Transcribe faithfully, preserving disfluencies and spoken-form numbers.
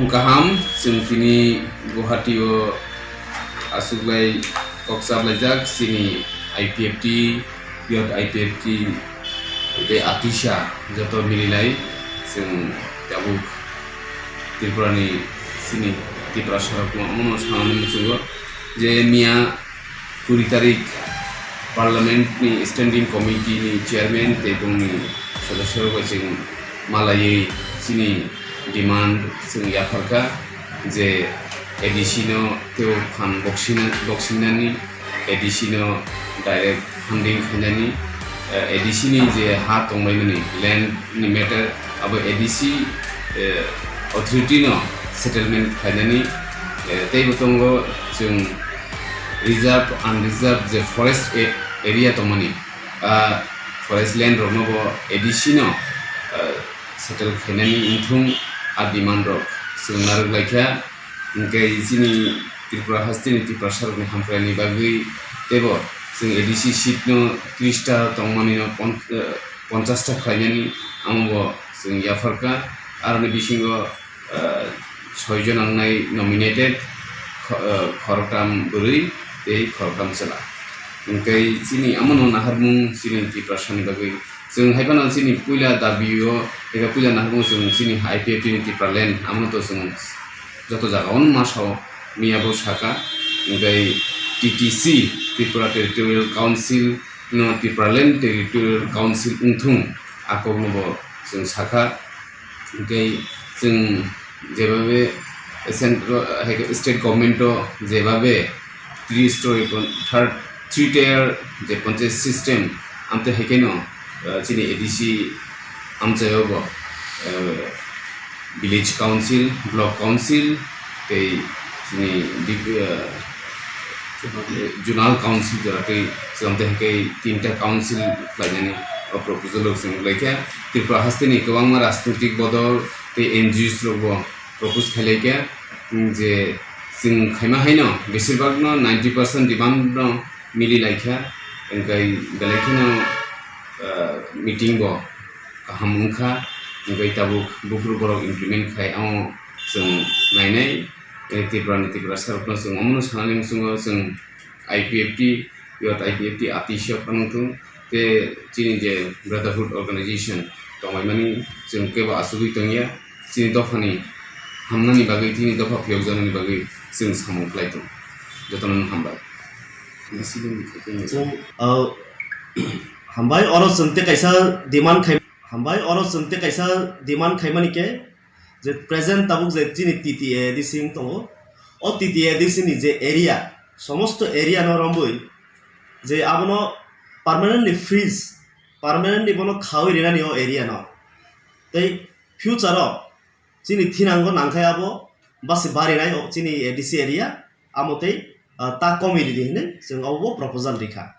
Kaham, chwng tini Guwahati o achuklai kok chaplaijak chini I P F T, Youth I P F T tei Atisa joto mililai chwng tabuk Tripura ni chini Tiprasa rok no omono sanani muchungo je miya kuri tarik Parliament ni Standing Committee ni Chairman tei bongni sodosyo rok bai chwng malaiwi chini demand chwng yapharkha je A D C no teibo phan boksina-, boksingnani, A D C no direct funding khainani, eh, A D C ni je ha tonglaimani land ni matter abo A D C, eh, authority no settlement khainani, eh, teibo tongo chwng reserve, unreserved je forest a-, area tongmani, ah, forest land rokno bo A D C no, ah, settle khainani wngthung a demand rok chwng narwk laikha. Hwnkhe chini Tripura hasteni Tiprasa rokni hamkraini bagwi teibo chwng A D C seat no tris ta tongmani no pon-, ah, ponchas ta khlainani amo bo chwng yapharkha. Aroni bisingo ah, soi jon wngnai nominated, kho-, ah, khoroktham bwrwi tei khoroktham chwla. Hwnkhe chini amo no naharmung chini Tiprasani bagwi. Chwng hai phano chini puila dabi o, eba puila naharmung chwng chini I P F T ni Tipraland amo no to chwng joto jaga o no ma sao, miya bo saka. Hwnkhe T T C, Tripura Territorial Council no Tipraland Territorial Council wngthung, a kok no bo chwng sakha. Hwnkhe chwng jebabe central, hai khe state government o jebabe three story pon-, third, three tier je panchayat system, amtwi hai kheno, ah, chini A D C amchaio bo, ah, village council, block council tei chini dip-, ah, zonal council jora tei chwng tei hai khe tinta council khlainani o proposal rok chwng wnglaikha. Tripura hasteni kwbangma rajnitik bodol tei N G Os rok bo propose khailaikha, mm, je chwng khaima haino besir bak no ninety percent demand no mili laikha, hwnkhe belai kheno, ah, meeting bo kaham wngkha, hwnkhe tabuk buphuru borok implement khai amo chwng nainai. Eh, Tripura ni Tiprasa rok no chwng omono sanani muchungo chwng I P F T, Youth I P F T, A T C o phano wngthung, tei chini je Brotherhood Organization tonglaimani chwng kebo achugwi tongya, chini dophani hamnani bagwi, chini dopha phiyokjaknani bagwi chwng samung khlai tongo. Jotono hambai. Chwng, uh, hambai, oro chwng tei kaisa demand khai, hambai, oro chwng tei kaisa demand khaimani khe, je present tabuk je chini T T A D C wng tongo, o T T A D C ni je area, somosto area no romwi je abono permanently freeze, permanently bono khawi rinani o area no. Tei future o chini thinango nangkhai abo basi barinai o chini A D C area, amo tei, ah, ta komi ridi hinwi chwng obo proposal rikha.